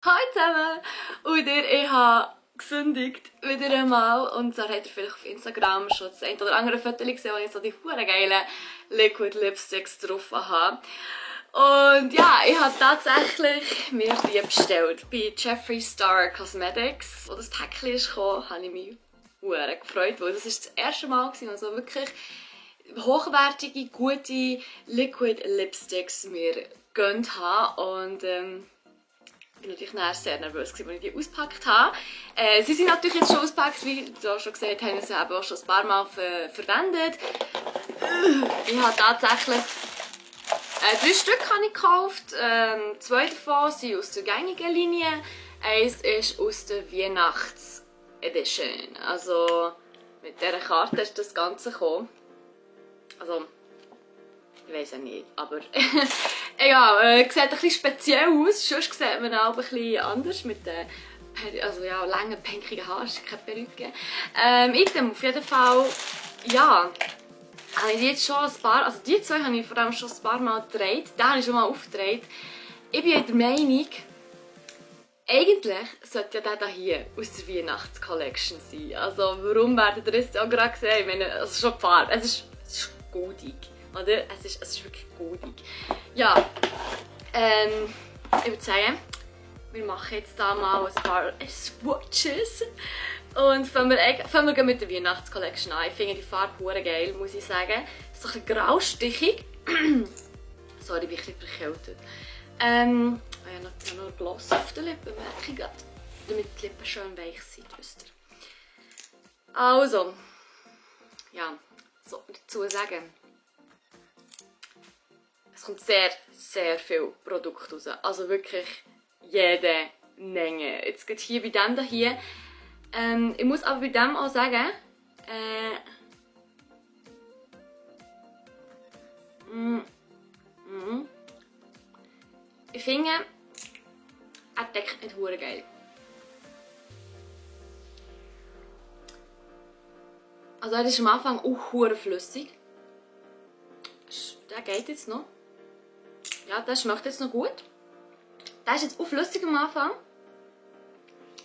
Hallo zusammen! Und ich habe gesündigt wieder einmal. Und zwar habt ihr vielleicht auf Instagram schon das ein oder andere Foto gesehen, wo ich so die geilen Liquid Lipsticks drauf habe. Und ja, ich habe tatsächlich mir die bestellt. Bei Jeffree Star Cosmetics. Als das Päckchen kam, habe ich mich sehr gefreut, weil das war das erste Mal, als so wirklich hochwertige, gute Liquid Lipsticks mir gegönnt habe. Und ich war natürlich nachher sehr nervös, als ich die ausgepackt habe. Sie sind natürlich jetzt schon ausgepackt, wie ihr schon gesagt habt, haben sie auch schon ein paar Mal verwendet. Ich habe tatsächlich 3 Stück habe ich gekauft. 2 davon sind aus der gängigen Linie. Eins ist aus der Weihnachts-Edition. Also mit dieser Karte ist das Ganze gekommen. Also, ich weiß ja nicht, aber ja, sieht ein bisschen speziell aus. Sonst sieht man auch ein bisschen anders mit den langen, pinkigen Haaren, keine Perücke. Auf jeden Fall, ja, habe ich jetzt schon ein paar, also die 2 habe ich vor allem schon ein paar Mal gedreht. Den habe ich schon mal aufgedreht. Ich bin der Meinung, eigentlich sollte ja der hier aus der Weihnachts-Collection sein. Also warum werdet ihr das auch gerade sehen? Ich meine, also schon die Farbe, es ist goldig, oder? Es ist wirklich goldig. Ja, ich würde sagen, wir machen jetzt da mal ein paar Swatches. Und fangen wir mit der Weihnachts-Collection an. Ich finde die Farbe sehr geil, muss ich sagen. Es ist ein bisschen graustichig. Sorry, ich bin ein bisschen verkältet. Ich habe noch Gloss auf den Lippen, merke ich gerade. Damit die Lippen schön weich sind, wisst ihr. Also, ja, was soll ich dazu sagen? Es kommt sehr, sehr viel Produkt raus. Also wirklich jede Menge. Jetzt geht hier bei dem hier. Ich muss aber bei dem auch sagen, ich finde, er deckt nicht hure geil. Also er ist am Anfang auch hure flüssig. Der geht jetzt noch. Ja, der schmeckt jetzt noch gut. Der ist jetzt auch flüssig am Anfang.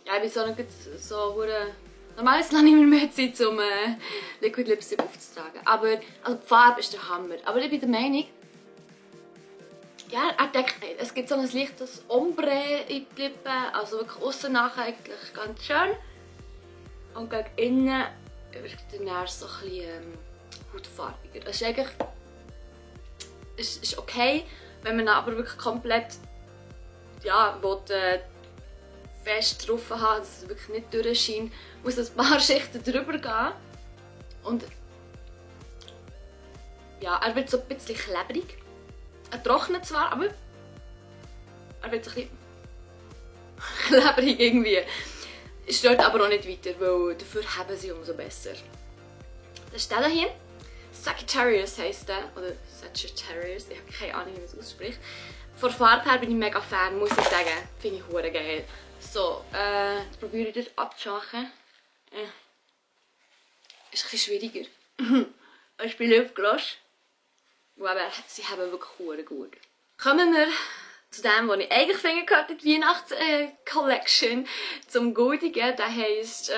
Ja, ich bin so nicht so hure. Normalerweise lasse ich mir mehr Zeit, um Liquid Lipstick aufzutragen. Aber also die Farbe ist der Hammer. Aber ich bin der Meinung, ja, er deckt nicht. Es gibt so ein leichtes Ombre in die Lippen. Also wirklich aussen nachher eigentlich ganz schön. Und gegen innen wirkt er so ein bisschen hautfarbiger. Das ist eigentlich ist okay, wenn man aber wirklich komplett fest drauf haben, dass es wirklich nicht durchscheint, muss ein paar Schichten drüber gehen. Und ja, er wird so ein bisschen klebrig. Er trocknet zwar, aber er wird so ein bisschen klebrig irgendwie. Es stört aber auch nicht weiter, weil dafür haben sie umso besser. Das ist der hier. Sagittarius heisst der, oder Sagittarius, ich habe keine Ahnung, wie man es ausspricht. Von der Farbe her bin ich mega Fan, muss ich sagen. Finde ich hure geil. So, jetzt probiere ich das abzumachen. Ist ein bisschen schwieriger. Ich bin Lipgloss. Aber sie haben wirklich hure gut. Kommen wir zu dem, was ich eigentlich finde, gehört in die Weihnachts-Collection. Zum Goldigen, der heisst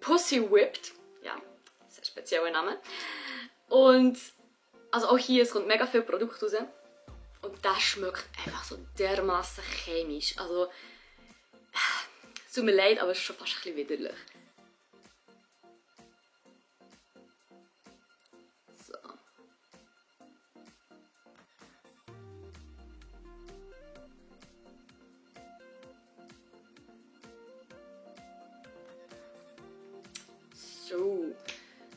Pussy Whipped. Ja, das ist ein spezieller Name. Und also auch hier, es kommt mega viel Produkt raus. Und das schmeckt einfach so dermaßen chemisch. Also, es tut mir leid, aber es ist schon fast ein bisschen widerlich. So. So.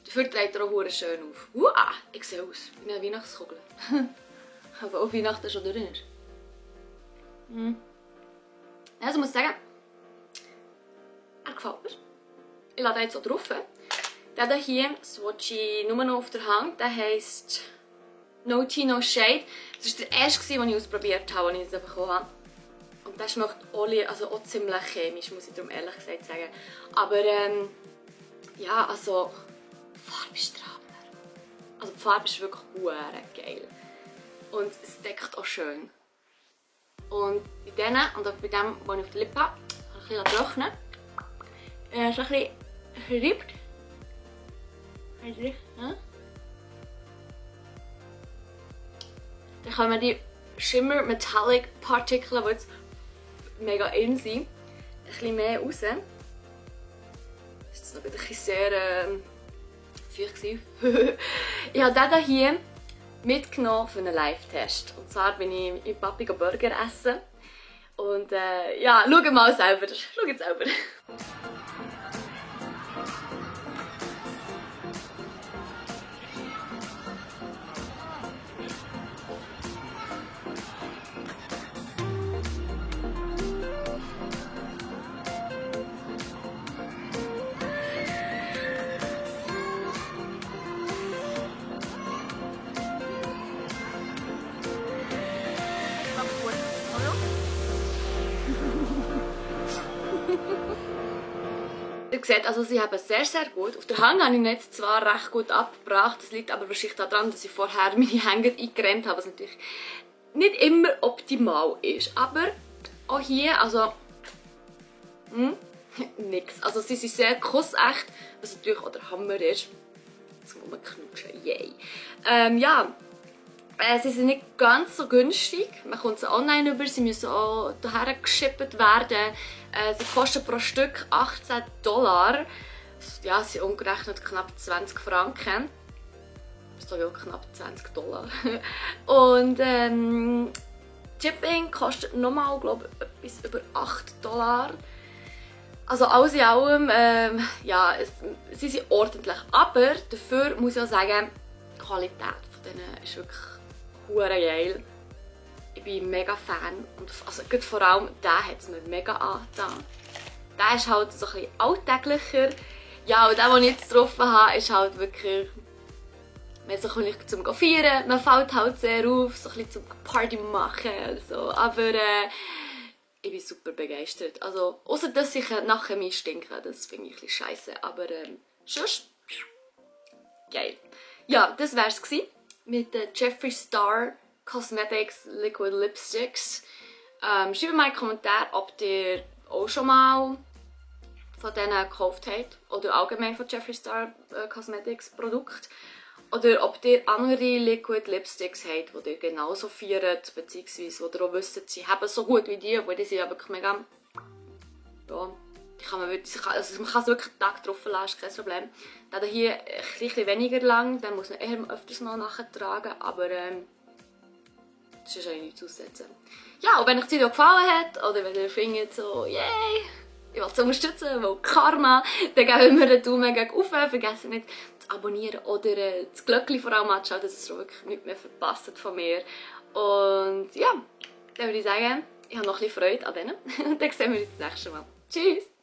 Dafür trägt er auch sehr schön auf. Ich sehe aus wie eine Weihnachtskugel. Aber auch Weihnachten schon drin ist. Also ich muss sagen, er gefällt mir. Ich lasse den jetzt so drauf. Der hier swatche ich nur noch auf der Hand. Der heisst No Tea No Shade. Das war der erste, den ich ausprobiert habe, als ich es bekommen habe. Und der schmeckt auch ziemlich chemisch, muss ich darum ehrlich gesagt sagen. Aber ja, also die Farbe ist der Hammer. Also die Farbe ist wirklich sehr geil. Und es deckt auch schön. Und bei denen und auch bei dem, was ich auf der Lippe habe, ein bisschen trocknen. So ein bisschen geriebt. Dann kommen die Shimmer Metallic Partikel, die jetzt mega in sind, ein bisschen mehr raus. Das war jetzt noch ein bisschen sehr feucht. Ich habe diesen hier mitgenommen für einen Live-Test. Und zwar bin ich mit meinem Papi Burger essen. Und ja, schau mal selber. Schau jetzt selber. Ihr seht, also sie haben sehr, sehr gut. Auf der Hand habe ich jetzt zwar recht gut abgebracht, das liegt aber wahrscheinlich daran, dass ich vorher meine Hänge eingerennt habe, was natürlich nicht immer optimal ist. Aber auch hier, also nix. Also sie sind sehr kussecht, was natürlich auch der Hammer ist. Zum Rumknutschen, yay. Ja, sie sind nicht ganz so günstig. Man kommt sie online über, sie müssen auch hierher geschippt werden. Sie kosten pro Stück $18. Ja, sie sind umgerechnet knapp 20 Franken. Das ist doch ja knapp $20. Und Shipping kostet nochmal, glaube ich, etwas über $8. Also alles in allem, ja, sie sind ordentlich. Aber dafür muss ich auch sagen, die Qualität von denen ist wirklich hure geil. Ich bin mega Fan und also, vor allem der hat es mir mega angetan. Der ist halt so ein bisschen alltäglicher. Ja, und der, den ich jetzt getroffen habe, ist halt wirklich mehr so ein bisschen zum Feiern. Man fällt halt sehr auf, so ein bisschen zum Party machen und so. Aber ich bin super begeistert. Also, außer dass ich nachher mich stinke, das finde ich ein bisschen scheisse. Aber sonst geil. Ja, das war es mit den Jeffree Star Cosmetics Liquid Lipsticks. Schreibt mal in die Kommentare, ob ihr auch schon mal von denen gekauft habt oder allgemein von Jeffree Star Cosmetics Produkte. Oder ob ihr andere Liquid Lipsticks habt, die ihr genauso feiert, beziehungsweise wo ihr auch wisst, sie haben so gut wie die, weil die sind ja wirklich mega... Ja, die kann man wirklich, also man kann es wirklich einen Tag drauf lassen, ist kein Problem. Der hier ein bisschen weniger lang, dann muss man eher öfters mal nachtragen, aber das ist eigentlich nichts aussetzen. Ja, und wenn euch das Video gefallen hat, oder wenn ihr findet so, yay, ich will es unterstützen, weil Karma, dann geben wir einen Daumen gegen rauf, vergesst nicht zu abonnieren oder das Glöckchen vor allem anzuschauen, dass ihr wirklich nichts mehr verpasst von mir. Und ja, dann würde ich sagen, ich habe noch ein bisschen Freude an denen. Und dann sehen wir uns das nächste Mal. Tschüss!